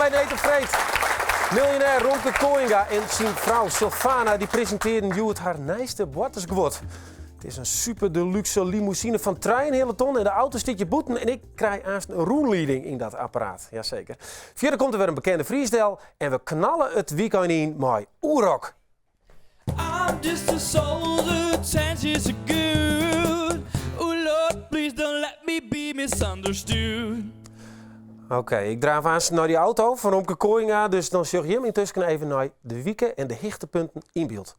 by Need op Freed. Miljonêr Romke Kooyenga en syn frou Sylvana dy presintearren hjoed har nijste boartersguod. It is in super deluxe limousine fan trijenheale ton en de auto stiet hjir bûten en ik krij aanst in rûnlieding yn dat apparaat. Jaseker. Fierder komt der wer in bekende Fries del en we knalle it wykein yn mei Oerrock. I'm just a soldier, chances are good. Oh Lord, please don't let me be misunderstood. Oké, ik draaf aanst nei dy auto fan Romke Kooyenga, dus dan sjoch jim yntusken even nei de wike en de hichtepunten yn byld.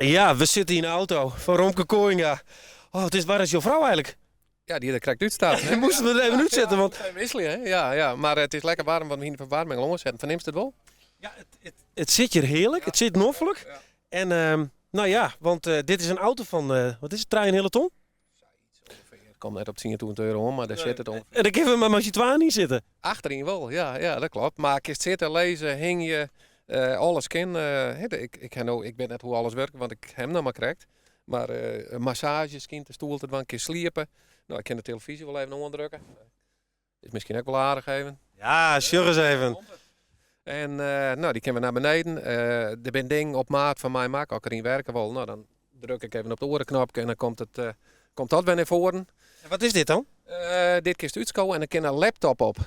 Ja, we sitte yn de auto fan Romke Kooyenga. Oh, it is waar is jo frou eigenlik? Ja, dy is der krekt útstapt. Dy moasten we der even útsette, want... Even wikselje, hè? Ja, ja, mar it is lekker waarm, want we hiene de ferwaarming al oansetten. Fernimst it wol? Ja, it sit hjir hearlik, it sit noflik. En no ja, want dit is in auto fan, wat is it, trijenheale ton? It komt net op 10.000 euro oan, mar dêr sit it En dêr kinne we mar mei syn twaen yn sitte. Achteryn wol, ja, ja, dat kloppet. Mar kinst sitte, lizze, hingje, alles kin. Ik ha no, ik wit net hoe alles wurket, want ik ha him noch mar krekt. Mar massaazje skynt de stoel te dwaan, kinst sliepe. No, ik kin de telefyzje wol even oandrukke. Is miskien ek wol aardich even. Ja, sjoch ris even. En no, dy kinne we nei beneden. Der binne dingen op maat fan my makke. As ik deryn werke wol, no, dan druk ik even op de oare knopke en dan komt it, komt dat wer nei foaren. En wat is dit dan? Dit kinst útskowe en dan kin in laptop op.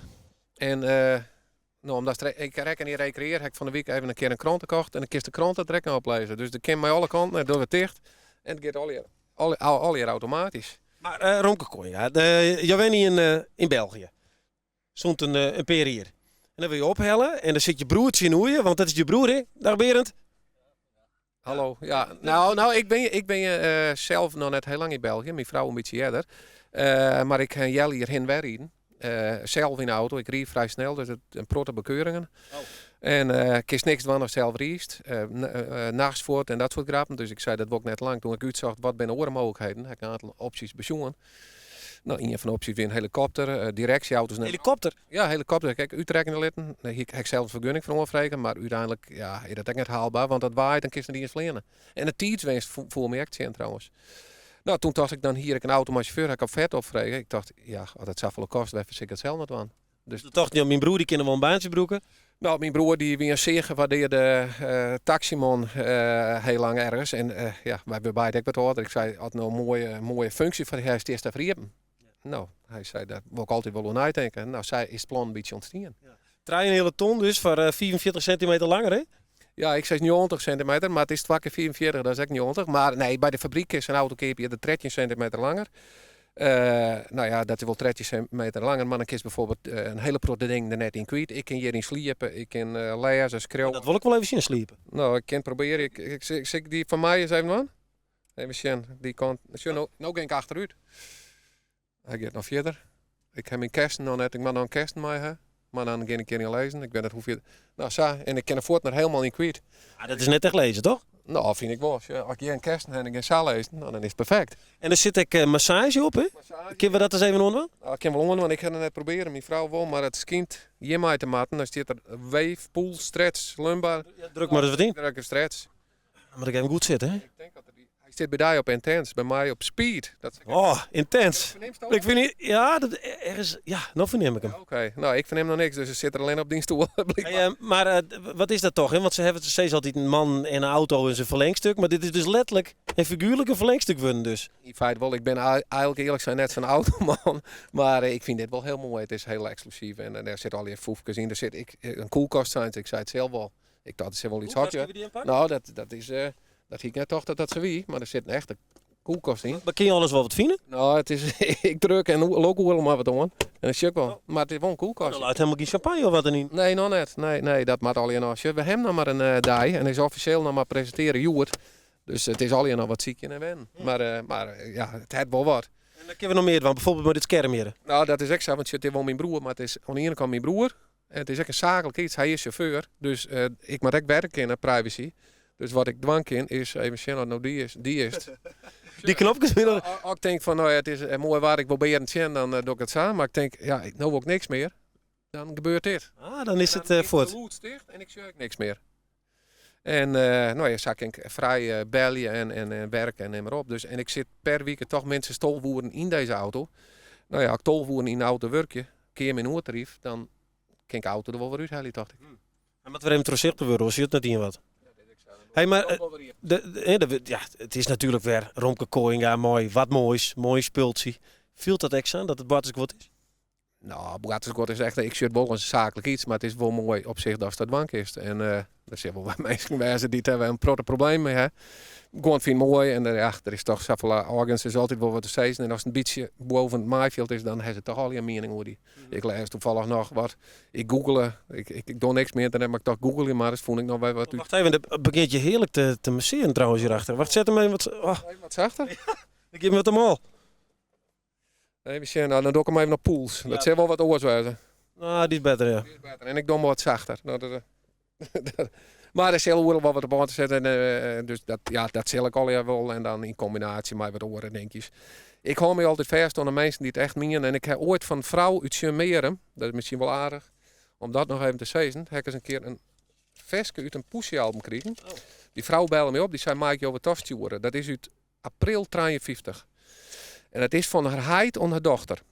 En no, omdat ik rekken yn rekreëar, ha ik fan de wike even in kear in krante kocht en dan kinst de krante der ek noch op lêze. Dus dat kin mei alle kanten, it dogge we ticht en it giet allegear, allegear automatysk. Mar Romke Kooyenga, jo wenje yn België sûnt in pear jier. En dan wurde je ophelle en dan sit je broer tsjinoer je, want dat is je broer hè? Dag Berend. Hallo, ja. Nou, nou ik bin, ik bin eh, sels noch net hiel lang yn België. Myn frou in bytsje earder. Eh, mar ik ha in healjier hinne wer riden. Eh, sels yn de auto. Ik ried frij snel, dus it, in protte bekeuringen. Oh. En eh kinst niks dwaan ast sels riist. Eh, eh, nachts fuort en dat soart grappen. Dus ik sei, dat wol ik net lang. Toen ik útsocht, wat binne oare mooglikheden? Ha ik in oantal opsjes besjoen. No, ien fan de opsjes wie in helikopter, eh, direksjeauto's. Helikopter? Ja, helikopter. Ik heb útrekkenje litten. Dêr hie ik, ha ik sels in fergunning foar oanfrege, mar úteinlik ja, is dat ek net haalbaar, want dat waait en kinst net iens fleane. En de tiidswinst foel my ek tsjin trouwens. No, toen tocht ik, dan hier ik in auto mei sjauffeur, ha ik offerte opfrege. Ik tocht, ja, as dat safolle kost, wêrfoar sil ik dat sels net dwaan? Dus toen tocht je, myn broer dy kin wol in baantsje brûke? No, myn broer dy wie in sear gewaardearde taksyman hiel lang ergens. En ja, wy binne beide ek wat âlder. Ik sei, as no in moaie, moaie funksje foar dy hast, is dat iepen? No, hy sei, dêr wol ik altyd wol oer neitinke. No, sa is it plan in bytsje ûntstien. Trijenheale ton dus foar 45 sintimeter langer, hè? Ja, ik sis 90 sintimeter, mar it is twa kear 45, dat is ek 90. Mar nee, by de fabryk is in auto keapje der 13 sintimeter langer. No ja, dat is wol 13 sintimeter langer, mar dan kinst bijvoorbeeld in hiele protte dingen der net yn kwyt. Ik kin hjiryn sliepe, ik kin lêze, skriuwe. Dat wol ik wol even sjen, sliepe. No, ik kin probearje. Ik, sil ik dy fan my ris even dwaan? Even sjen, dy kant. Sjoch, no, no gean ik achterút. Hy giet noch fierder. Ik ha myn kêsten noch net, ik moat noch in kêsten mei ha. Mar dan gean ik hjiryn lizzen. Ik wit net hoe fier. No sa, en ik kin de fuotten der hielendal yn kwyt. Ah, dat is net echt lizzen, toch? No, fyn ik wol. As ik hjir in kêsten ha en ik gean sa lizzen, no, dan is it perfekt. En der sit ek massaazje op, hè? Kinne we dat ris even oandwaan? No, ik kin wol oandwaan. Ik ha it net probearre, myn frou wol, mar it skynt hjirmei te moatten. Dan stiet der wave, pull, stretch, lumbar. Ja, druk mar ris wat yn. Druk in stretch. Dan moat ik even goed sitte, hè? Ik denk dat er die, hy stiet by dy op intens, by my op speed. Dat oh, intens. Ik vind niet, ja, dat ergens, ja, no fernim ik him. Oké, okay. No, ik fernim noch niks, dus it sit der allinne op dyn stoel. Hey, mar uh, wat is dat toch? Hè? Want se hawwe steeds altyd in man en in auto is in ferlengstuk, mar dit is dus letterlik en figuerlik in ferlengstuk wurden dus. Yn feite wol, ik bin eigenlik earlik sein net sa'n automan, mar ik fyn dit wol hiel moai. It is hiel eksklusyf en dêr sit allegear foefkes yn. Der sit ek in koelkast sein, ik sei it sels wol. Ik tocht, der sit wol iets hotje. No, dat, dat is, uh, dat hie ik net tocht dat dat sa wie, mar der sit in echte koelkast yn. Mar kinne je alles wol wat fine? No, it is, ik druk en lok oeral mar wat oan. En dan sjoch ik wol. Mar it is wol in koelkast. Der leit hielendal gjin champagne of wat deryn. Nee, noch net. Nee, nee, dat moat allegear noch. Sjoch, we hawwe noch mar in dei en is offisjeel noch mar presintearre hjoed. Dus it is allegear noch wat sykjen en wennen. Mar, mar ja, it hat wol wat. En dan kinne we noch mear dwaan, bijvoorbeeld mei dit skerm hjir. Nou, dat is ek sa, want it is wol myn broer, mar it is oan de iene kant myn broer. En it is ek in saaklik iets. Hy is sjauffeur, dus ik moat ek werke kinne, privacy. Dus wat ik dwaan kin is even sjen oft no dy is. Dy is it. Dy knopkes binne. As ik tink fan, no ja, it is moai waar, ik wol Berend sjen, dan doch ik it sa. Mar ik tink, ja, no wol ik niks mear. Dan gebeurt dit. Ah, dan is it fuort. Het lûd ticht en ik sjoch ek niks mear. En no ja, sa kin ik frij belje en werke en nim mar op. Dus, en ik sit per wike toch minstens 12 oeren yn dizze auto. No ja, as ik 12 oeren yn de auto wurkje, kear myn oertaryf, dan kin ik de auto der wol wer úthelje, tocht ik. En moat wer even trochsichtich wurde, oars sjocht net ien wat. Hey, mar de, ja, it is natuerlik wer Romke Kooyenga mei wat moais, moai spultsje. Fielt dat ek sa, dat it boartersguod is? No, boartersguod is echt, ik sjoch it wol as in saaklik iets, mar it is wol moai op sich datst dat dwaan kinst. En der sille wol wat minsken wêze dy't dêr wer in protte problemen mei ha. Guon fine it moai en ja, der is toch safolle organs, is altyd wol wat te sizzen. En as it in bytsje boven it maaifjild is, dan ha se toch allegear in miening oer dy. Ik lês toevallig noch wat, ik googele, ik doch niks mei ynternet, mar ik tocht googelje mar ris, fûn ik noch wer wat út. Wacht even, it begjint je hearlik te massearjen trouwens hierachter. Wacht, set him even wat, oh. Even wat sachter? Dan gean we wat omhoog. Even sjen, nou, dan doch ik him even op pols. Dat sil wol wat oars wêze. Nou, dy is better, ja. Dy is better. En ik doch him wat sachter. Nou, dat, mar der sil oeral wol wat op oan te setten. Dus dat, ja, dat sil ik allegear wol. En dan yn kombinaasje mei wat oare dinkjes. Ik hâld my altyd fêst oan de minsken dy't it echt miene. En ik ha oait fan in frou út Tsjummearum, dat is miskien wol aardich om dat noch even te sizzen, ha ik ris in kear in ferske út in Poesie-album krigen. Dy frou belle my op, dy sei, mei ik jo wat tastjoere? Dat is út april 53. En dat is fan har heit oan har dochter.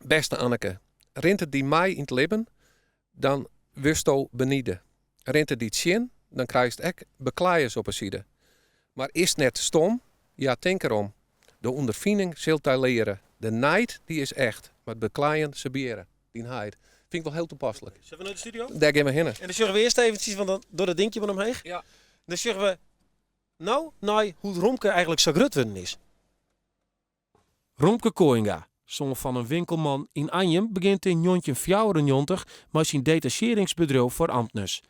Bêste Anneke, rint it dy mei yn it libben, dan wurdsto benide. Rint it dy tsjin, dan krijst ek bekleiers op 'e side. Mar is net stom, ja tink erom, de ûnderfining sil dy leare, de neid dy is echt, mar it bekleien sabeare. Dyn heit. Fyn ik wol hiel toepaslik. Sille we nei de studio? Dêr gean we hinne. En dan sjogge we earst eventsjes, want dan docht dat dinkje wat omheech. Ja. Dan sjogge we no nei hoe't Romke eigenlik sa grut wurden is. Romke Kooyenga, soan fan in winkelman yn Anjum, begjint yn 1994 mei syn detasjearringsbedriuw foar amtners.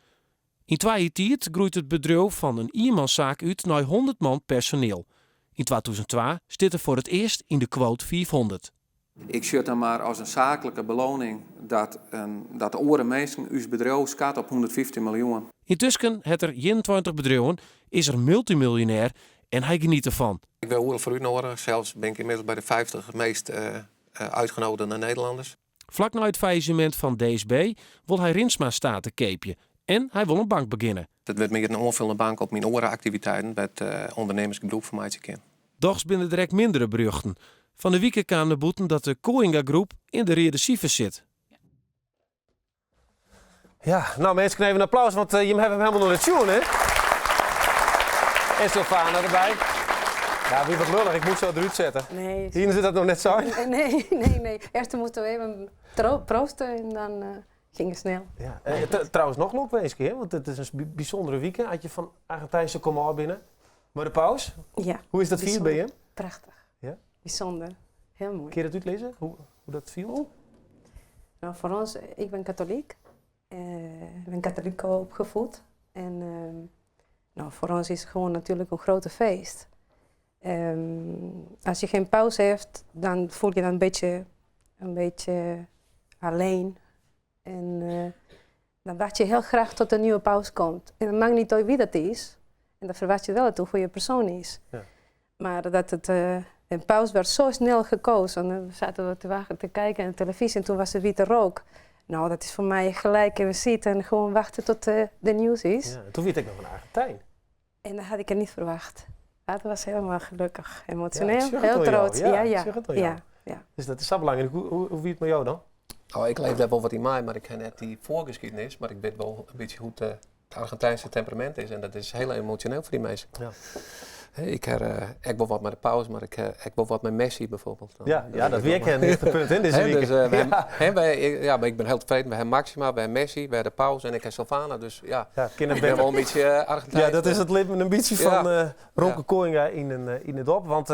Yn twa jier tiid groeit it bedriuw fan in ienmanssaak út nei 100 man personiel. Yn 2002 stiet er foar it earst yn de Quote 500. Ik sjoch dan mar as in saaklike beloning dat dat oare minsken ús bedriuw skatte op 115 miljoen. Yntusken hat er 21 bedriuwen, is er multymiljonêr en hy geniet derfan. Ik wurd oeral foar útnoadige, sels bin ik ynmiddels by de 50 meest uitgenodigde Nederlanders. Flak nei it faillissemint fan DSB wol hy Rinsma State keapje en hy wol in bank begjinne. Dat wurdt mear in oanfullende bank op myn oare aktiviteiten wêr't ûndernimmers gebrûk fan meitsje kin. Dochs binne der ek mindere berjochten. Fan 'e wike kaam nei bûten dat de Kooyenga Groep yn de reade sifers sit. Ja, nou minsken even in applaus, want uh, jim hawwe him hielendal noch net sjoen, hè? En Sylvana derby. Ja, wie wat lullich, ik moat se derút sette. Nee. Hiene se dat noch net sein? Nee, nee, nee. Earst moeten we even proosten en dan ging het snel. Ja. Trouwens noch lokwinske, hè? Want it is in bysûndere wike as je fan Argentijnse komôf binne. Mei de paus? Ja. Hoe is dat fierd by jim? Prachtich. Ja? Bysûnder. Hiel moai. Kinne je dat útlizze, hoe dat fielt? Nou, foar ús, ik bin katolyk. Ik bin katolyk opgevoed. En nou, foar ús is it gewoan natuerlik in grutte feest. As je gjin paus hast, dan fiel je dan in bytsje allinnich. En dan wachtsje je hiel graach tot de nieuwe paus komt. En it makket net út wa dat is. En dan ferwachtsje je wol dat it in goede persoan is. Ja. Mar dat it, in paus werd zo snel gekozen. En dan sieten we te wachten, te kijken aan de televisie en toen was er witte rook. Nou, dat is foar my gelyk even sitte en gewoan wachtsje tot de nieuws is. Ja, doe wie it ek noch in Argentyn. En dat hie ik net ferwachte. Ja, dat was hielendal gelokkich, Ja, emosjoneel, ik sjoch it hiel oan jou. trots. Ja, Ja, ik ja. sjoch it oan jou. Ja, ja. Dus dat is sa belangryk. Hoe wie it mei jo dan? Nou, ik leef dêr wol wat yn mei, mar ik ha net dy foargeskiednis. Mar ik wit wol in bytsje hoe't it Argentijnse temperamint is. En dat is hiel emosjoneel foar dy minsken. Ik ha ek wol wat mei de paus, mar ik ha ek wol wat mei Messi bijvoorbeeld. Ja, ja, dat wie ek in hichte yn dizze wike. Dus, we, wy, ja, mar ik bin hiel tefreden. We ha Maxima, we ha Messi, we ha de paus en ik ha Sylvana. Dus ja, Ja, kin it ik bin better. wol in bytsje Argentijns. Ja, dat is it libben in bytsje fan Romke Kooyenga yn it dop. Want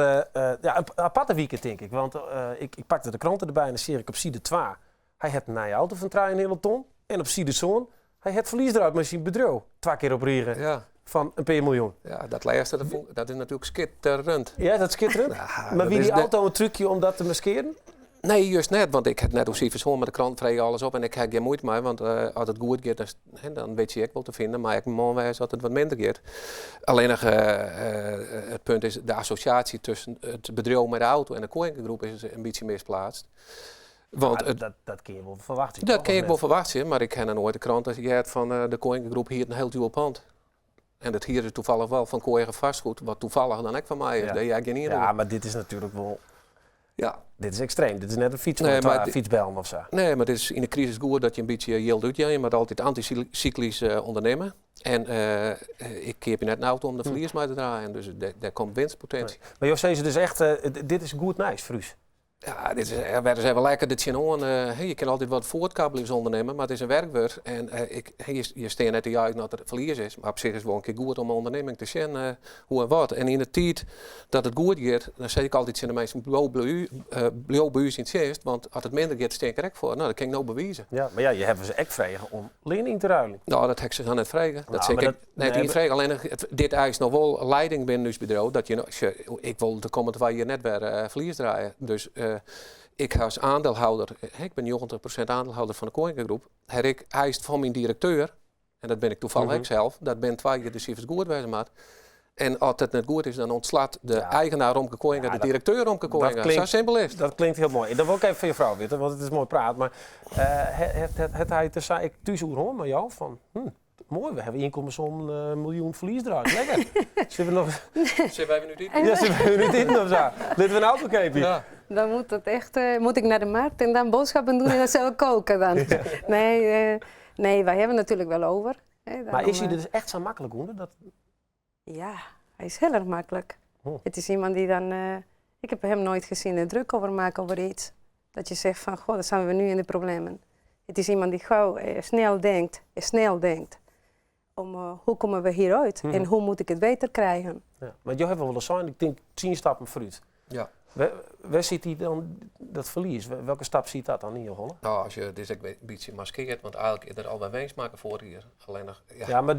ja, in aparte wike tink ik. Want ik pakte de krante derby en dan seach ik op side 2. Hy hat in nije auto fan 3,5 ton. En op side sân, hy hat ferlies draaid mei syn bedriuw. Twa kear op rige. Fan in pear miljoen. Ja, dat lêste, dat is natuerlik skitterend. Ja, dat skitterend? Ja, mar dat wie is dy de- auto in trúkje om dat te maskearen? Nee, just net, want ik ha it net oer sifers hân, mar de krant frege alles op en ik ha gjin muoite mei, want as it goed giet, dan wit je ek wol te finen, mar ek in man wêze as it wat minder giet. Allinnich it punt is, de assosjaasje tusken it bedriuw mei de auto en de Kooyengagroep is in bytsje misplaatst. Want Ja, it dat kin je wol ferwachtsje, Dat toch, kin of ik wol net? ferwachtsje, mar ik ha noch noait de krante heard fan de Kooyengagroep hiert in hiel djoer pand. En dat hiere se toevallig wel van Kooyenga Vastgoed, wat toevallig dan ek fan my is. Ja. Dêr hear ik gjin ien Ja, oer. mar dit is natuerlik wol... Ja. Dit is ekstreem. Dit is net in fyts Nee, mei mar twa di- fytsbellen of sa. Nee, mar it is yn de krisis goed dat je in bytsje jild útjaan. Je moatte altyd antysyklysk ûndernimme. En ik keapje net in auto om de ferlies mei te draaien. Dus dêr komt winstpotinsje. Nee. Mar jo sizze dus echt, dit is goed nijs foar ús. Ja, dit is, wer ris even lekker der tsjinoan. Je kinne altyd wat fuortkabbeljes ûndernimme, mar it is in werkwurd. En ik, je, je stean net te juichen dat der ferlies is, mar op sich is it wol in kear goed om 'e ûndernimming te sjen hoe en wat. En yn de tiid dat it goed giet, dan sis ik altyd tsjin de minsken, bliuw by ús yn tsjinst, want as it minder giet, stean ik der ek foar. No, dat kin ik no bewize. Ja, mar ja, je hawwe se ek frege om lean yn te ruilen. No, dat ha ik se dan net frege. Dat Nou, sil mar ik dat- net nee, yn frege. Allinnich, dit eist noch wol leiding binnen ús bedriuw. Dat je no, sjoch, ik wol de kommende 2 jier net wer ferlies draaie. Dus ik ha as aandeelhouder, hè, ik bin 90% aandeelhouder fan de Kooyengagroep, ha ik eist fan myn direkteur, en dat bin ik toevallig ek sels, dat binnen 2 jier de sifers goed wêze moat. En as it net goed is, dan ûntslacht de eigenaar Romke Kooyenga, de direkteur Romke Kooyenga. Sa simpel is it. Dat klinkt hiel moai. Dat wol ik even fan je frou witte, want it is moai praat. Mar hat hy it der sa ek thús oer hân mei jou? Fan, moai, we hawwe 1,7 miljoen ferlies draaid. Lekker. Sille we noch Sille we even út iten? Ja, sille we even út iten of sa? Litte we in auto keapje. Ja. Dan moet het echt, moet ik naar de markt en dan boodschappen doen en dan zelf koken dan. Nee, nee, wij hebben natuurlijk wel over. Hè, Maar daarom, is hij er dus echt zo makkelijk onder? Dat... Ja, hij is heel erg makkelijk. Het is iemand die dan... Ik heb hem nooit gezien er druk over maken over iets. Dat je zegt van, goh, dan zijn we nu in de problemen. Het is iemand die gauw snel denkt, snel denkt. Om hoe komen we hieruit en hoe moet ik het beter krijgen? Ja, maar jou hebt wel eens zijn, ik denk 10 stappen vooruit. Waar zit hij dan, dat verlies? Welke stap ziet dat dan in je holle? Nou, als je het is ook een beetje maskeert, want eigenlijk is er al bij winst maken voor hier. Alleen nog, ja. Ja, maar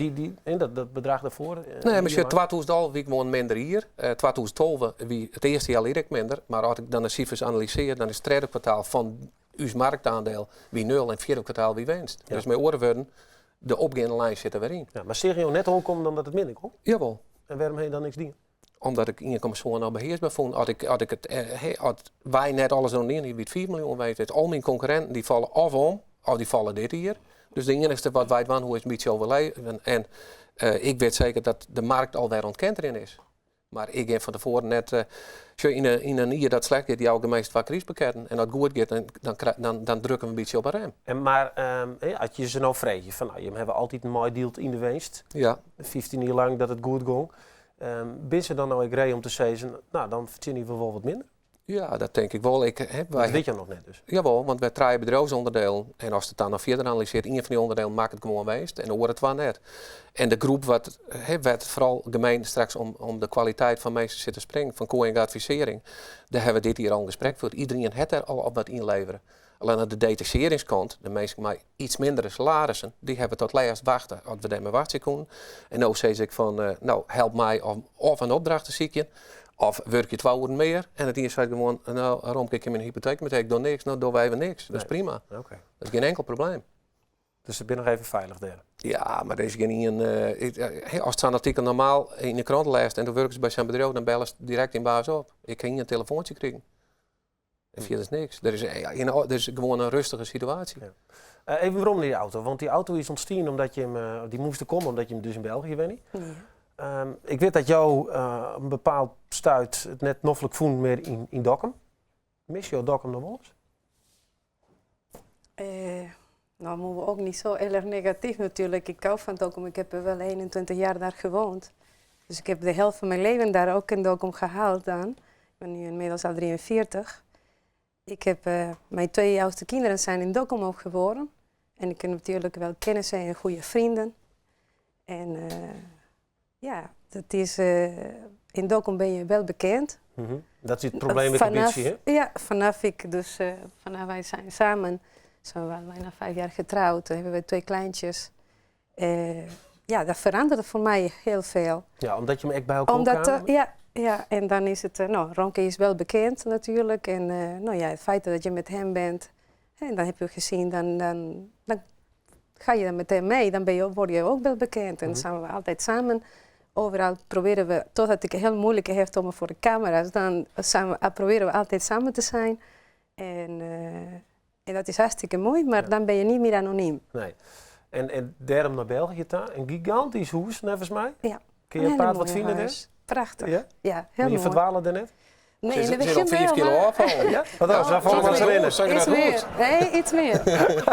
dat bedrag daarvoor, Nee, maar die als je maar- 2011 wie ik gewoon minder hier. 2012 wie het eerste jaar ik minder. Maar als ik dan de cijfers analyseer, dan is het derde kwartaal van uw marktaandeel wie 0 en het vierde kwartaal wie winst. Dus met oren worden, de opgaande lijn zit er weer in. Ja, maar serieus net omkomen dan dat het minder komt? Jawel. En waarom heb je dan niks dien? Omdat ik 1,7 al beheersbaar vond. Als ik, als ik het, hey, als wij net alles doen, wie het 4 miljoen weet, het, al mijn concurrenten die vallen of om, of die vallen dit hier. Dus de enige wat wij doen, hoe is een beetje overleven. En ik weet zeker dat de markt alweer ontkend erin is. Maar ik heb van tevoren net, zo in een jaar dat slecht gaat, die ook de meeste wat crisispaketten. En dat goed gaat, dan drukken we een beetje op een rem. En maar hè, als je ze nou vreet, van, nou, je hebt altijd een mooi deal in de winst. 15 jaar lang dat het goed ging. Ben ze dan nou ik ree om te zeggen, nou, dan verdienen we wel wat minder? Ja, dat denk ik wel. Ik, hè, wij Dat weet je nog net dus. Jawel, want wij draaien bedrijfsonderdelen. En als het dan nog verder analyseert, een van die onderdelen maakt het gewoon winst en de oren het wel net. En de groep wat, hè, werd vooral gemeen straks om de kwaliteit van mensen zitten springen, van Kooyenga advisering. Daar hebben we dit hier al een gesprek voor. Iedereen het er al op wat inleveren. Alleen aan de detacheringskant, de mensen met iets mindere salarissen, die hebben tot laatst wachten. Als we daarmee wachten konden. En nou zei ik van, nou, help mij of een opdracht te zoeken. Of werk je 2 uur meer en het eerste zei gewoon, nou, waarom kijk ik in mijn hypotheek met ik doe niks, nou doen wij even niks. Dat is prima. Dat is geen enkel probleem. Dus ik ben nog even veilig daar. Ja, maar deze geen een, ik hey, als het zo'n artikel normaal in de krant leest en dan werken ze bij zijn bedrijf, dan bellen ze direct in baas op. Ik kan hier een telefoontje krijgen. En verder is niks. Er is gewoon een rustige situatie. Ja. Even waarom die auto? Want die auto is ontstaan omdat je hem die moest komen omdat je hem dus in België bent. Ik weet dat jou een bepaald stuit het net noffelijk voen meer in Dokkum. Mis je Dokkum nog wel eens? Nou, moeten we ook niet zo erg negatief natuurlijk. Ik hou van Dokkum. Ik heb er wel 21 jaar daar gewoond. Dus ik heb de helft van mijn leven daar ook in Dokkum gehaald dan. Ik ben nu inmiddels al 43. Mijn 2 oudste kinderen zijn in Dokkum ook geboren. En ik heb natuurlijk wel kennissen en goede vrienden. En ja, dat is, in Dokkum ben je wel bekend. Dat is het probleem met de politie, hè? Ja, vanaf ik dus vanaf wij zijn samen, zijn we al bijna 5 jaar getrouwd, dan hebben we 2 kleintjes. ja, dat veranderde voor mij heel veel. Ja, omdat je hem echt bij elkaar Omdat, kwamen? ja, ja, en dan is het, nou, Romke is wel bekend natuurlijk. En nou ja, het feit dat je met hem bent, en dan heb je gezien, dan ga je dan meteen mee. Dan word je ook wel bekend. En zijn we altijd samen. Overal proberen we, totdat ik het heel moeilijk heb om voor de camera's, dan proberen we altijd samen te zijn. En dat is hartstikke mooi, maar dan ben je niet meer anoniem. Nee. En daarom naar België daar, een gigantisch huis, volgens mij. Ja. Kun je Een een hele paard wat mooie vinden daar? huis. Prachtig. Ja? Ja, heel Maar je mooi. verdwalen daarnet? Nee, Ze in het zit al begin 5 wel, kilo maar- afvallen. Ja? Wat was dat? Ja, Van zag je erin? dat goed? Iets dat meer. goed? Nee, iets meer.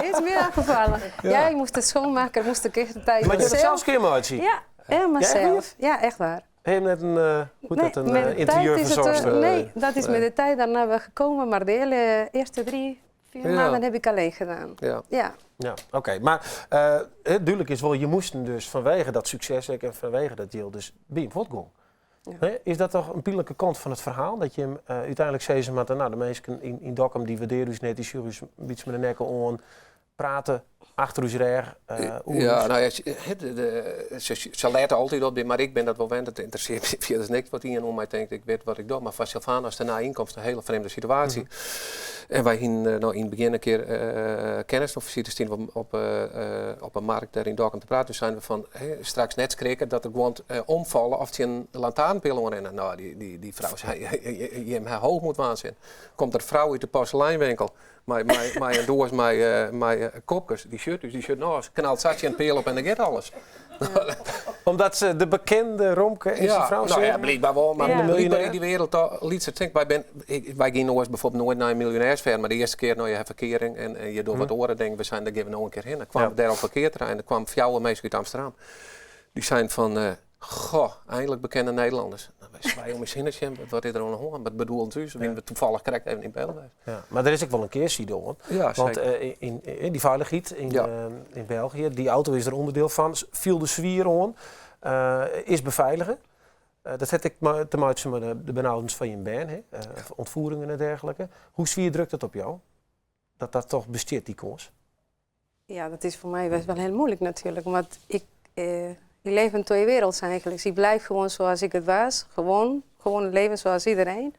Iets meer afgevallen. Ja. ik moest het schoonmaken, moest ik echt de tijd Maar je hebt het zelf. zelfs keer maar Ja, helemaal Ja, echt zelf. Ja, echt waar. Heb je net een, hoe Nee, dat, een met de tijd is het, interieurverzorgster? nee, dat is met de tijd daarna wel gekomen, maar de hele eerste 3, 4 Ja. maanden heb ik alleen gedaan. Ja. Ja. Ja, oké. Maar duidelijk is wel, je moest dus vanwege dat succes en vanwege dat deel dus bij een voortgang. Ja. Hè, is dat toch een pijnlijke kant van het verhaal? Dat je hem uiteindelijk zei ze maar, nou, de mensen in Dokkum die waarderen dus net, die jury's een beetje met de nekken om, praten achter uw rug, oer Ja, us. nou ja, ze letten altijd op dit, maar ik ben dat wel wend. Het interesseert me verder niks wat iemand om mij denkt. Ik weet wat ik doe. Maar van Sylvana is daarna inkomst een hele vreemde situatie. En wij gingen nou in het begin een keer kennis of visite zien op een markt daar in Dokkum te praten. Toen zijn we van, hè, straks net schrikken dat er gewoon omvallen of ze een lantaarnpil rennen. Nou, die vrouw zei, je hebt haar hoog moet waanzin. Komt er vrouw uit de porseleinwinkel. Maar een doos met kopjes, die shirt, dus die shirt naast, knalt Satje een peel op en dan gaat alles. Ja. Omdat ze de bekende Romke en zijn Ja, vrouw nou ja, zijn. blijkbaar wel, maar Ja. blijkbaar in die wereld al liet ze het denken. Wij gingen nooit, bijvoorbeeld nooit naar een miljonairsfair, maar de eerste keer nou je hebt verkering en je door wat oren denkt, we zijn daar gaan we nog een keer heen. Dan kwam we daar op parkeerterrein, er kwam fjouwe mensen uit Amsterdam. Die zijn van, goh, eindelijk bekende Nederlanders. Nou, wij zwaaien om eens heen, Jim, wat is er aan de hand? Wat bedoelt u? Ze winnen we toevallig correct even in beeld. Ja, maar er is ook wel een keerzijde, hoor. Ja, Want, zeker. in die veiligheid in België, die auto is er onderdeel van, viel de zwier aan, is beveiligen. Dat heb ik maar te maken met de benauwdens van je baan, hè? Ontvoeringen en dergelijke. Hoe zwier drukt dat op jou? Dat dat toch besteedt, die kans? Ja, dat is voor mij best wel heel moeilijk natuurlijk. Want ik leef in twee werelden eigenlijk. Dus ik blijf gewoon zoals ik het was. Gewoon leven zoals iedereen.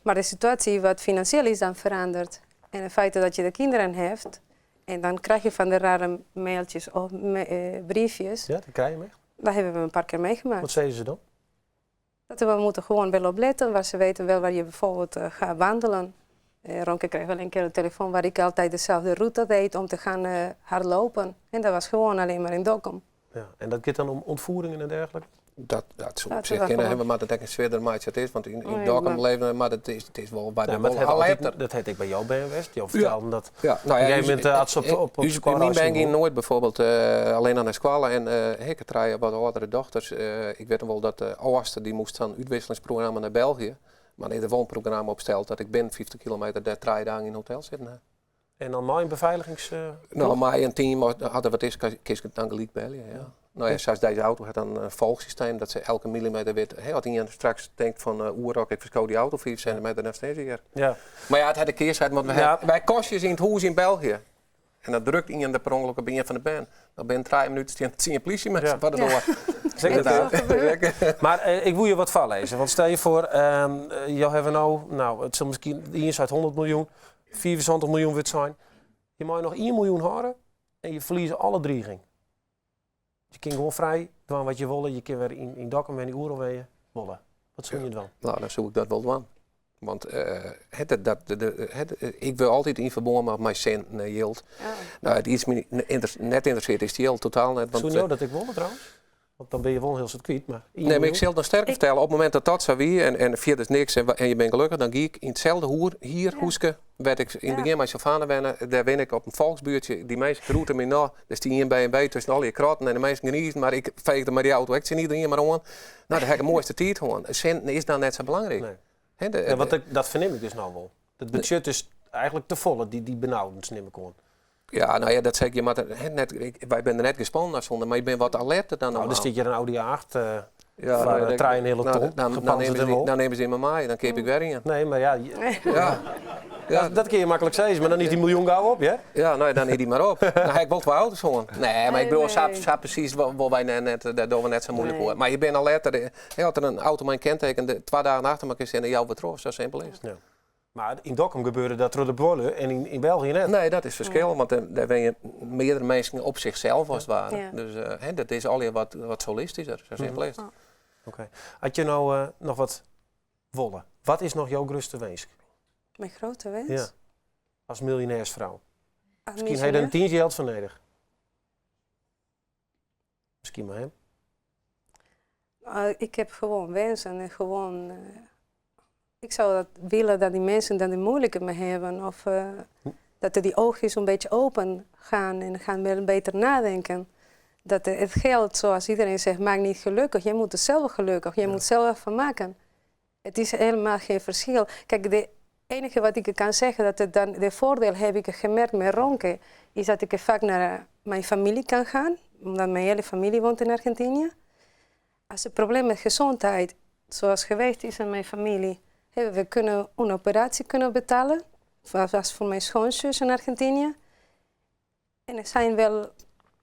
Maar de situatie wat financieel is dan veranderd. En het feit dat je de kinderen hebt. En dan krijg je van de rare mailtjes of briefjes. Ja, dat krijg je mee. Dat hebben we een paar keer meegemaakt. Wat zeiden ze dan? Dat we moeten gewoon wel opletten. Waar ze weten wel waar je bijvoorbeeld gaat wandelen. Romke kreeg wel een keer een telefoon waar ik altijd dezelfde route deed om te gaan hardlopen. En dat was gewoon alleen maar in Dokkum. Ja, en dat gaat dan om ontvoeringen en dergelijke? Dat zou op Dat zich is wel kunnen gewoon hebben, maar dat ik een zwaarder maatje het is. Want in Nee, Dokkum maar leven, maar dat is, het is wel bij Ja, de maar dat wel had altijd, alerter. dat had ik bij jou bij West. Jou vertelde dat. Ja, nou ja, Jij dus bent, arts op dus squad mijn als je ben ging wil. nooit bijvoorbeeld alleen aan de squallen en ik had wat oudere dochters. Ik weet nog wel dat de oudste die moest dan uitwisselingsprogramma naar België. Maar nee, er wel een programma opstelt dat ik ben 50 kilometer daar 3 dagen in een hotel zitten. Hè. En dan mijn beveiligings, Nou, ploeg? maar een team hadden wat is, kan ik het dan gelijk bellen, ja. Nou ja, zoals deze auto had dan een volgsysteem dat ze elke millimeter weet. Hè, als iemand straks denkt van oerok, ik verschoot die auto 4 centimeter nog steeds hier. Maar ja, het had de keerzijde, want wij kostjes in het huis in België. En dat drukt iemand per ongeluk op een van de band. Dan ben je 3 minuten tien politie met voor de door. Zeker. Het is wel gebeurd. Zeker. Maar ik wil je wat voorlezen. Want stel je voor, jou hebben nou, nou, het zal misschien eens uit 100 miljoen, 74 miljoen wordt zijn. Je mag nog 1 miljoen houden en je verliest alle dreiging. Je kan gewoon vrij doen wat je wil. Je kan weer in Dokkum en in Oeralwegen willen. Wat zou je doen? Nou, dan zoek ik dat wel doen. Want het, dat, dat, de, de, het, ik wil altijd in verband met mijn cent yield. Nou, het iets me net interesseert is die yield totaal net. Want, Zou je nou dat ik wilde trouwens? Want dan ben je wel heel soort kwijt. Maar Nee, maar ik miljoen. zal het nog sterker vertellen. Op het moment dat dat zou wie en via dus niks en je bent gelukkig, dan ga ik in hetzelfde hoer, hier, hoeske, werd ik in het begin met Sylvana wennen. Daar wen ik op een volksbuurtje. Die mensen groeten me na. Dus die in B&B tussen al je kratten en de mensen geniezen. Maar ik veegde maar die auto. Ik zie iedereen maar aan. Nou, daar heb ik de mooiste tijd gewoon. Centen is dan net zo belangrijk. Nee. Hè, de, Ja, want de dat verneem ik dus nou wel. Het budget is eigenlijk te volle, die benauwdens neem ik aan. Ja, nou ja, dat zeg ik je, maar dat, hè, net, ik, wij zijn er net gespannen naar zonder, maar je bent wat alerter dan Nou, dan normaal. zit je een Audi A8, Ja, van nou, een dat- trein hele nou, ton, dan gepantserd nemen en ze die, wel. dan nemen ze in mijn maai, dan keep ik weer in. Nee, maar ja, je- Ja. Ja. Dat kin je maklik sizze, mar dan is dy miljoen gau op, hear. Ja, no dan is dy mar op. Dan ha ik wol twa auto's hân. Nee, mar ik bedoel, Nee. sa, sa presys wol wy net, net, dêr dogge we net sa moeilik Nee. oer. Mar je binne al letter, hè, as der in auto mei in kenteken de, twa dagen achter elkoar stean, dan jouwe we troch. Sa simpel is it. Ja. Mar yn Dokkum gebeurde dat troch de buorlju en yn België net. Nee, dat is ferskil, want dêr wenje meardere minsken op sichsels as it ware. Ja. Dus hè, dat is allegear wat, wat solistysker, sa simpel is it. Oké. As je no noch wat wolle, wat is noch jo grutste winsk? Mijn grote wens? Ja. As miljonêrsfrou. Als Miskien ha je der in miljonair? tientsje jild foar nedich. Miskien mei him. Ik heb gewoon wensen en gewoon. Ik zou dat willen dat die mensen dat het moeilijker mee hebben. Of dat die oogjes een beetje open gaan en gaan wel beter nadenken. Dat het geld, zoals iedereen zegt, maakt niet gelukkig. Jij moet het zelf gelukkig. Jij Ja. moet zelf van maken. Het is helemaal geen verschil. Kijk, de enige wat ik kan zeggen, dat het dan de voordeel heb ik gemerkt met Romke, is dat ik vaak naar mijn familie kan gaan, omdat mijn hele familie woont in Argentinië. Als er probleem met gezondheid, zoals geweest is in mijn familie, hebben we kunnen een operatie kunnen betalen. Dat was voor mijn schoonzus in Argentinië. En er zijn wel,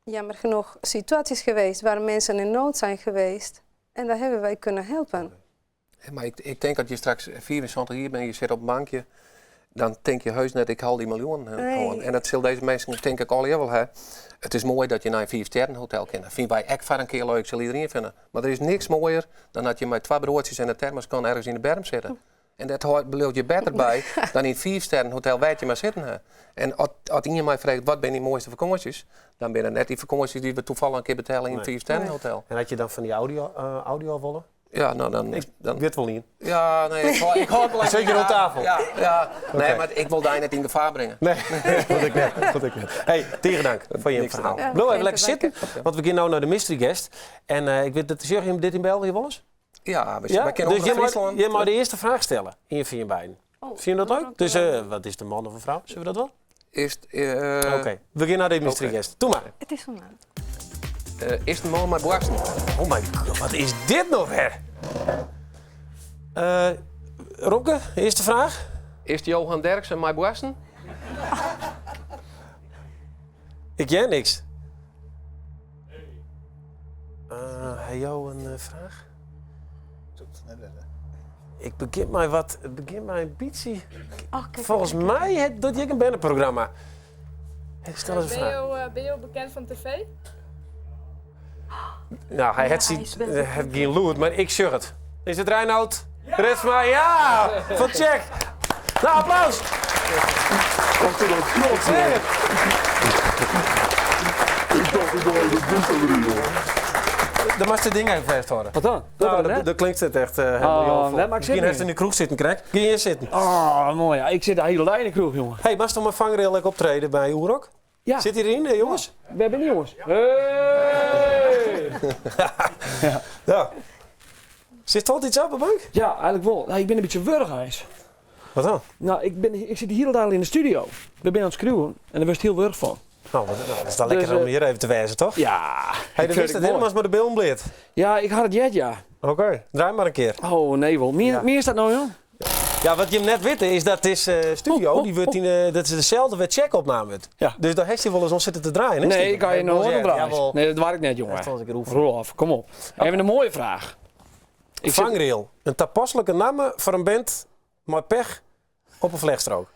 jammer genoeg, situaties geweest waar mensen in nood zijn geweest. En daar hebben wij kunnen helpen. Hè, mar ik tink dat je straks 74 jier bent, je sit op in bankje, dan tink je heus net, ik haal dy miljoen Nee. gewoan. En dat sil dizze minsken tink ik allegear wol ha. It is moai dat je nei in fiifsterren hotel kin. Dat fine wy ek foar in kear leuk, sil iderien fine. Mar der is niks moaier dan dat je mei twa broadsjes en in termoskan ergens yn de berm sitte. En dat bliuwt je better by dan yn in fiifsterren hotel wêr't je mar sitten ha. En as ien my freget wat binne dyn moaiste fakânsjes, dan binne it net dy fakânsjes dy't we tafallich in kear betelje yn in Nee. fiifsterren Nee. hotel. En as je dan fan dy audio wolle? Ja, no dan... Ik dan wit wol ien. ja, nee, ik hâld wol Sit je oan tafel? Ja. Nee, Oké. mar ik wol dy net yn gefaar bringe. Nee, dat ik net. Dat ik net. Hey, tige tank foar je Niks te ferhaal. danken. Bliuw Ja, even lekker dank. sitten, want we gean no nei de mystery guest. En ik wit dat sjogge jim dit yn België wolris? Ja, we, Ja? wy kinne Dus ook je nei mei, Fryslân. je mei de earste fraach stelle, ien fan jim beiden. Oh, Fine je dat leuk? Dus wat is de man of in frou? Sille we dat wol? Is, Oké, we gean nei de mystery Oké. guest. Doe mar. Het is een man. Is it in man mei boarsten? Oh my god, wat is dit noch wer? Romke, earste fraach. Is Johan Derksen mei boarsten? Ik hear niks. Ha jo in fraach? Ik begjin mei wat, it begjint my in bytsje. Oh, kijk, Folgens kijk, my hat dat ek in berneprogramma. Hey, stel ris in Ben fraach. je bekend fan tv? No, hy Ja, hat hy is wel bekend. hat gjin lûd, mar ik sjoch it. Is it Reinoud? Ritsma? Ja! Fan Tsjek! No, applaus! Achter dat knop, Zeg het. Ik dacht, ik wil even de erin, hoor. Dan moatst it ding even fêsthâlde. Wat dan? No, Dat dan, net? dan klinkt it echt hielendal Oh, vol. wêr mei ik Miskien sitten? hast yn de kroech sitten krekt. Gean hjir sitten. Oh, moai. Ja, ik sit de hiele dei yn de kroech, jonge. Hey, moatst mei Vangrail ek optrede by Oerrock? Ja. Sit hjiryn, jonges? Wêr binne dy jonges? Hey! Ja. Sit altyd sa op de bank? Ja, eigentlik wol. No, ik bin in bytsje wurch eins. Wat dan? No, ik sit de hiele dei yn de studio. We binne oan it skriuwen en dêr wurdst hiel wurch fan. No, no, dat is dan Dus, lekker om hjir even te wêzen, toch? Ja. Hey, ik dan vind wist it it hielendal mei de billen bleat. Ja, ik ha it heard, ja. Oké, draai mar in kear. Oh, nee, wol. Ja. Mear is dat no, joh? Ja, wat jim net witte is dat dizze studio, Oh, dy wurdt yn, dat is deselde wêr't Tsjek opnaam wurdt. Ja. Dus dêr hast dy wolris oan sitten te draaien, hè, Nee, Steven? ik ha je noch nooit Ja, draaid. jawel. Nee, dat doar ik net, jongen. Echt wel eens in kear oefenen. Roelof, kom op. Even in moaie fraach. Ik sit- Vangrail. In tapaslike namme foar in band mei pech op in flechtstrook.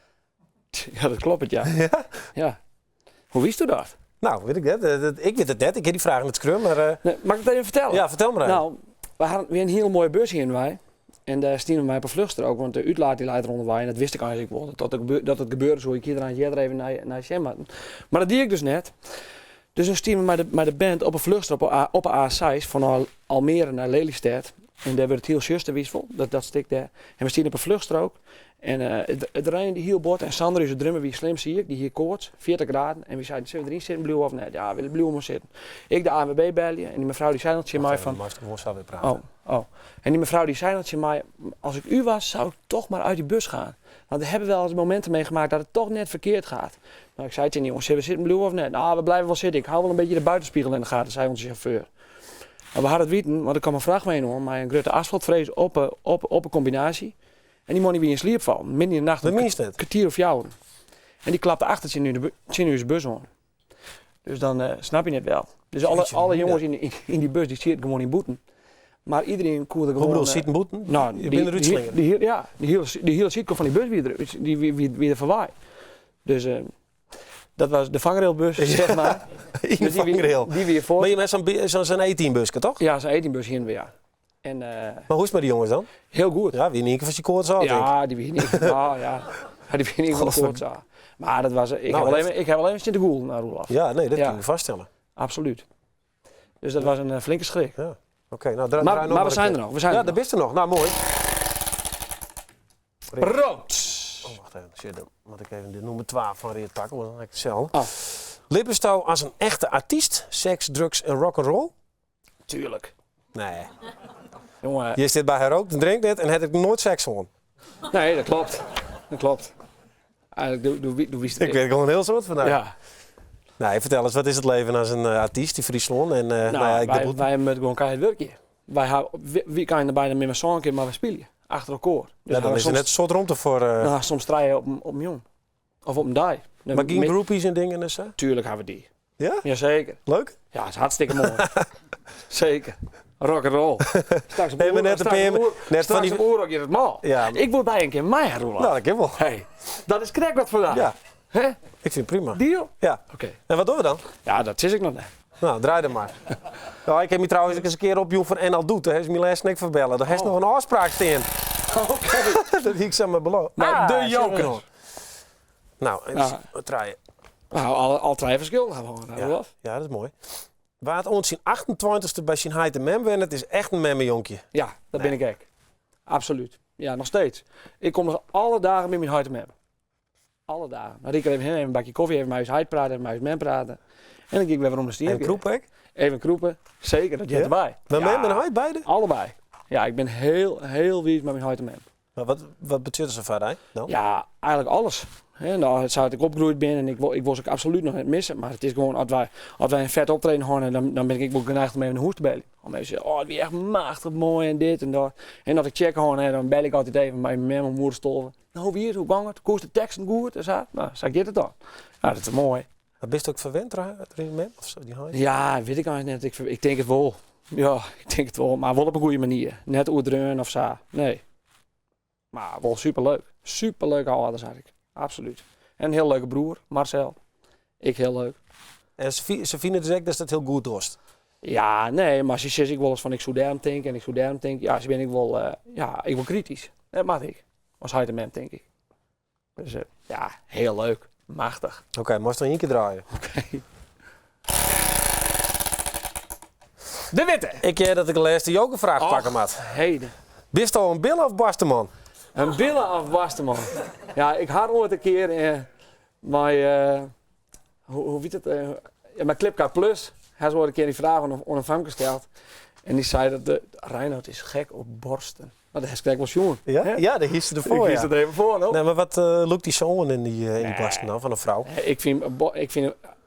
Ja, dat kloppet, ja. Ja? Ja. Hoe witsto dat? No, wit ik net. Ik wit it net. Ik ha dy fraach net skreaun, mar... Nee, mei ik it even fertelle? Ja, fertel mar even. No, we hiene wer in hiele moaie bus hjir wy. En dêr stiene wy op 'e flechtstrook, want de útlaat dy lei der ûnderwei. En dat wist ik eigentlik wol, dat it gebeure soe. Ik hie der eins earder even nei sjen moatten. Mar dat die ik dus net. Dus dan stiene we mei de band op 'e flechtstrook op 'e A6 fan Almere nei Lelystêd. En dêr wurdt it hiel tsjuster, witst wol, dat stik dêr. En we stiene op 'e flechtstrook en it reinde hiel bot. En Sander, ús drummer, wie slim siik, dy hie koarts, 40 graden. En wy seinen, sille we deryn sitten bliuwe of net? Ja, we bliuwe mar sitten. Ik de ANWB belje en dy mefrou dy sei noch tsjin my fan... Moatst gewoan sa wer prate. Oh, oh. En dy mefrou dy sei noch tsjin my, as ik u was, zou ik toch maar uit die bus gaan. Want we hebben wel eens momenten meegemaakt dat het toch net verkeerd gaat. No, ik sei tsjin dy jongens, sille we sitten bliuwe of net? No, we bliuwe wol sitten. Ik hou wol in bytsje de buitenspiegel yn de gaten, sei ús sjauffeur. Mar we hiene it witten, want der kaam in frachtwein oan mei in grutte asfaltfrees op 'e kombinaasje. En dy man dy wie yn sliep fallen, midden yn de nacht, Dat om mienst net? kertier oer fjouweren. En dy klapte achter tsjin ús bus oan. Dus dan snap je it wel. Dus Jeetje, alle mina. jonges yn dy bus dy sieten gewoan yn bûten. Mar iderien koe der Hoe gewoan... bedoel, sieten bûten? Nou, Je binne derút slingere. Ja, dy hiele sydkant fan dy bus wie der, dy wie der foarby. Dus dat was de vangrailbus, zeg maar. Yn Dus de vangrail. Die wie foar. Mar je ha sa'n E-teambuske, toch? Ja, sa'n E-teambus hiene we, ja. En, Mar hoe is it mei dy jonges dan? Hiel goed. Ja, wie yn ien kear fan syn koarts ôf, tink ik. Ja, dy wie niet. Nou, ja. Ja, dy wie niet van de Godver- koorts ôf. Maar dat was, ik Nou, heb alleen, heftig. maar, ik heb alleen maar zitten goelen naar Roelof. Ja, nee, dat Ja. kan ik me vaststellen. Absoluut. Dus dat was een flinke schrik. Ja. Oké, nou, draai Maar, nog maar we een zijn keer. er nog. We zijn Ja, er daar nog. bist er nog. Nou, mooi. Rood. Oh, wacht even. Shit, dan moet ik even de nummer 12 van Reert pakken, want dan heb ik het zelf. Oh. Libbest do as in echte artyst, seks, drugs en rock'n'roll? Tuurlijk. Nee. Jongen. Je zit by har rookt en drinkt net en hat ek noait seks hân. Nee, dat klopt. Dat klopt. Eigenlijk, doe wist Ik weet gewoon een heel soort van. Ja. Nee, vertel eens, wat is it leven as in artyst yn Fryslân? En, Nou, nou ja, ik bedoel- wy moatte gewoan keihard wurkje. Wy ha, wy kinne bijna minder zo'n kear, mar wy spylje. Achter elkoar. Dus Ja, dan ha we is der soms net in soad romte foar... Nou, soms trije op in jûn. Of op in dei. Dan Mar gjin groupies en dingen en sa? Tuurlijk ha we dy. Ja? Jazeker. Leuk? Ja, is hartstikke moai. Zeker. Rock and roll. Straks op Nee, maar oer- net de straks PM op oer- net van straks die op oerok je het mal. Ja. Ik word bij een keer mij, Roelof. Nou, dat kan wel. Hey, dat is krek wat vandaag. Ja. Hè? Ik vind het prima. Deal? Ja. Oké. En wat doen we dan? Ja, dat is ik nog net. Nou, draai dan maar. Nou, ik heb me trouwens eens een keer opjoen van NL Doet. Daar heeft mijn les niks verbellen. Daar heeft Oh. nog een afspraak staan. Oké. Dat die ik zeg maar beloofd. Nou, Ah, de zit er joker. nog. Nou, even Nou. zien. Draaien. Nou, al drie verschillen hebben we gewoon, hè, Ja. Roelof? Ja, dat is mooi. Wa't oant syn 28ste by syn heit en mem wennet, is echt in memmejonkje. Ja, dat ben ik ek. Absoluut. Ja, nog steeds. Ik kom nog alle dagen met mijn heit en mem. Alle dagen. Dan riek ik er even heen, even een bakje koffie, even met mijn heit praten, even met mijn mem praten. En dan ga ik weer om de stier. En kroep ik? Even kroepen. Zeker, dat je Ja? erbij. Met Ja. mem en heit beide? Allebei. Ja, ik ben heel, heel wies met mijn heit en mem. Maar wat betsjut se foar dy dan? Ja, eigenlijk alles. Hè, nou, sa't ik opgroeid bin en ik wol se absoluut noch net misse. Mar it is gewoan, as wy in fet optreden hawwe, dan bin ik wol geneigd om even nei hûs te beljen. Om even te sizzen, oh, it wie echt machtich moai en dit en dat. En as ik check hân ha, dan bel ik altyd even mei myn mem om oer 12. Nou, hoe wie it? Hoe gyng it? Koest de teksten goed? En sa. Nou, sa giet it dan. Nou, dat is moai. Mar bist ek ferwend troch mem? Of sa, dy heit? Ja, wit ik eigenlijk net. Ik tink it wol. Ja, ik tink it wol. Mar wol op in goede manier. Net oerdreaun of sa. Nee. Mar wol superleuk. Superleuke âlders ha ik. Absoluut. En in hiel leuke broer, Marcel. Ek hiel leuk. En se fine dus ek datst it hiel goed dochst? Ja, nee, mar se sizze ek wolris fan ik soe dêrom tinke en ik soe dêrom tinke. Ja, se binne ek wol, ja, ek wol kritysk. Dat moat ek. As heit en mem, tink ik. Dus ja, hiel leuk. Machtich. Oké, moatst noch ien kear draaie. Oké. De witte. Ik hear dat ik de lêste jokerfraach Och, pakke moat. Heden. Bist al in bille of boarsteman? In bille of boarsteman? Ja, ik ha oait in kear mei, hoe hjit it? Ja, mei Klipkar Plus. Ha se oait in kear dy fraach oan in famke steld. En dy sei dat de Reinout is gek op borsten. Nou, dat ha ik krekt wol sjoen. Ja? Hè? Ja, dêr hiest se derfoar, Ik hiest ja. it even foar, no? Nee, mar wat lûkt dy sa oan yn dy Nee. boarsten dan, fan in frou? Nee, ik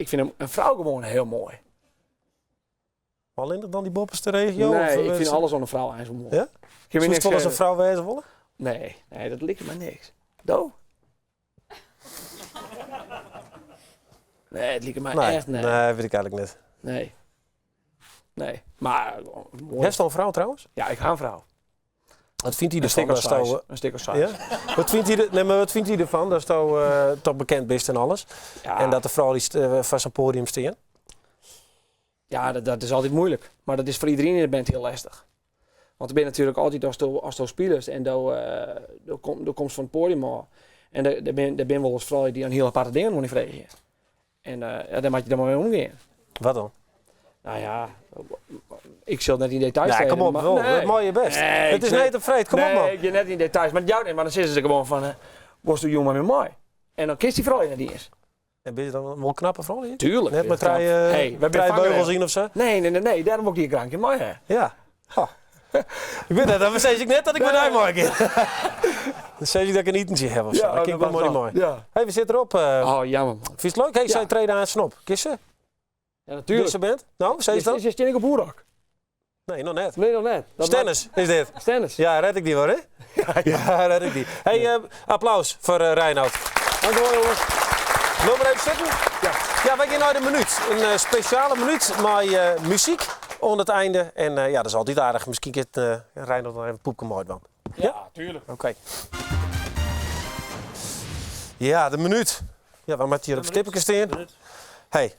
fyn in frou gewoan hiel moai. Allinnich dan dy boppeste regio? Nee, of, ik fyn alles oan in frou eins wol moai. Ja? Kin my Soest niks wolris in skele. frou wêze wolle? Nee, nee, dat liket my niks. Do? Nee, it liket my Nee, echt net. nee, wit ik eigentlik net. Nee. Nee, mar moai. Hast al in frou trouwens? Ja, ik ha in frou. Wat fynt hy In derfan? stik of Dat sto, seis. In stik of seis. Ja? Wat fynt hy der, nee, mar wat fynt hy derfan datsto toch bekend bist en alles? Ja. En dat de froulju foar sa'n poadium stean? Ja, dat is altyd muoilik. Mar dat is foar iderien yn de band hiel lestich. Want der binne natuerlik altyd asto spilest en do komst fan it poadium ôf. En der binne wolris froulju dy't in hiel aparte dingen oan dy freegje. En ja, dêr moatte je dan mar mei omgean. Wat dan? Nou ja, ik sil net yn details Nee, trede, kom op, mar wol. nee. Dat mei je bêst. Nee, It is ik net op freed, kom op nee, man. ik gean net yn details, mar it jout net, mar dan sizze se gewoan fan, wolsto jûn mei my mei? En dan kinst dy froulju net iens. En binne se dan wol knappe froulju? Tuurlijk. Net mei Knap. Hey, wy binne trije vangrail. beugels yn of sa? Nee, nee, nee, nee, dêrom wol ik dy graach mei ha. Ja. Oh. Ik wit net, dan sis ik net dat ik mei dy mei gean. Dan sis ik dat ik in itentsje ha of sa. Ja, Dan kin ik dat wol moai was mei. Ja. Hey, we sitte derop. Oh, jammer man. Fynst it leuk? Hey, Ja. sy trede aanst op. Kinst se? Ja, natuerlik. Dizze band? No, sis Is, dat? is, is ik op Oerrock? Nee, noch net. Nee, noch net. Dat Stennis is dit. Stennis. Ja, red ik dy wol, hè? Ja, red ik dy. Hey, applaus foar Reinoud. Dankjewol, jongens. Bliuw mar even sitten. Ja. Ja, wy gean nei de minút. In spesjale minút mei muzyk oan it einde. En ja, dat is altyd aardich. Miskien kin Reinoud noch even in poepke meidwaan. Ja, tuurlijk. Oké. Ja, de minút. Ja, we moatte hjir op stipperke stean. Hey,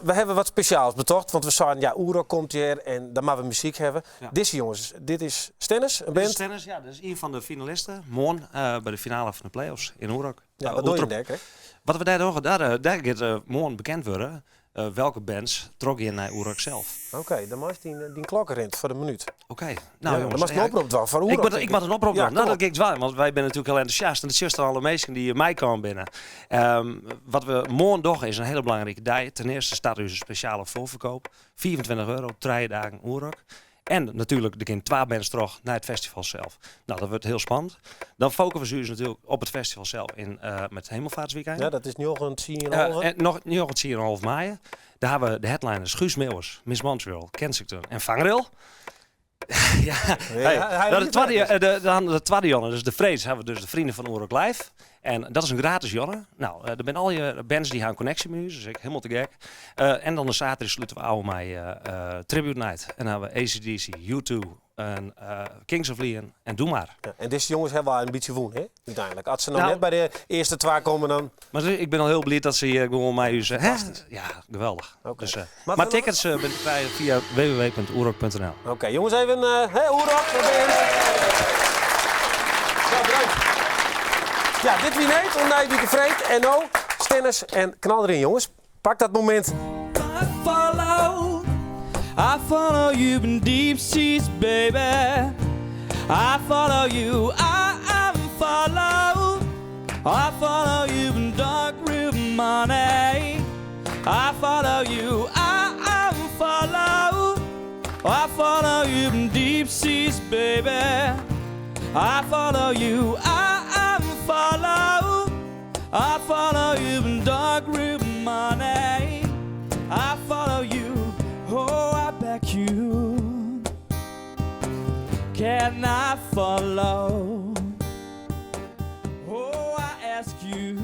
we hawwe wat spesjaals betocht, want we seinen, ja, Oerrock komt hjir en dan moatte we muzyk hawwe. Ja. Dizze jonges, dit is Stennis, in Dit is band. Stennis, ja, dat is ien fan de finalisten. Moarn by de finale fan de play-offs yn Oerrock. Ja, wat dogge je dêr krekt? Wat we dêr dogge, dêr giet moarn bekend wurde welke bands trochgean nei Oerrock sels. Oké, dan meist dyn klok rint foar de minút. Oké, nou Ja, jongens. dan moatst in ja, oprop dwaan foar Oerrock. Ik moat in oprop Ja, dwaan. Nou, kom dat op. gean ik dwaan, want wy binne natuerlik hiel entûsjast. En dat sjochst oan alle minsken dy't meikaam binne. Wat we moarn dogge is in hiele belangrike dei. Ten earste start ús spesjale foarferkeap. 25 euro, 3 dagen Oerrock. En natuerlik, der gean 2 bands troch nei it festival sels. Nou, dat wurdt hiel spannend. Dan fokusse we ús natuerlik op it festival sels in met Hemelvaartsweekend. Ja, dat is 9, 10 en halve. En noch 9, 10 en half maaie. Dêr hawwe we de headliners Guus Meeuwis, Miss Montreal, Kensington en Vangrail. Ja, Ja, hey, hij dat liet de twadde, het de, dan de twadde jonne, dus de freeds, hawwe we dus de Vrienden van Oerrock Live. En dat is in gratis jonne. Nou, der binne allegear bands dy hawwe in konneksje mei ús, dus ek hielendal te gek. En dan de saterdei slute we ôf mei Tribute Night. En dan hawwe we ACDC, U2 en Kings of Leon en Doe Maar. Ja, en dizze jonges hawwe al in bytsje wûn, hè? Úteinlik. As se no Nou, net by de earste 2 komme, dan... Mar ik bin al hiel bliid dat se hjir gewoan mei ús, hè? Fantastysk. Ja, geweldich. Oké. Dus, Maar mar we- tickets binne te krijen fia www.oerrock.nl. Oké, jongens, even, hè, Oerrock, wat ben je? Ja, bedankt. Ja, dit wie Need, om nije wike freed. En no, Stennis en knal deryn, jonges. Pak dat momint. I follow, I follow you in deep seas, baby. I follow you, I am follow. I follow you in dark room money. I follow you, I am follow. I follow you in deep seas, baby. I follow you, I am follow. I follow you in dark room money. I follow you, oh, I beg you. Can I follow? Oh, I ask you.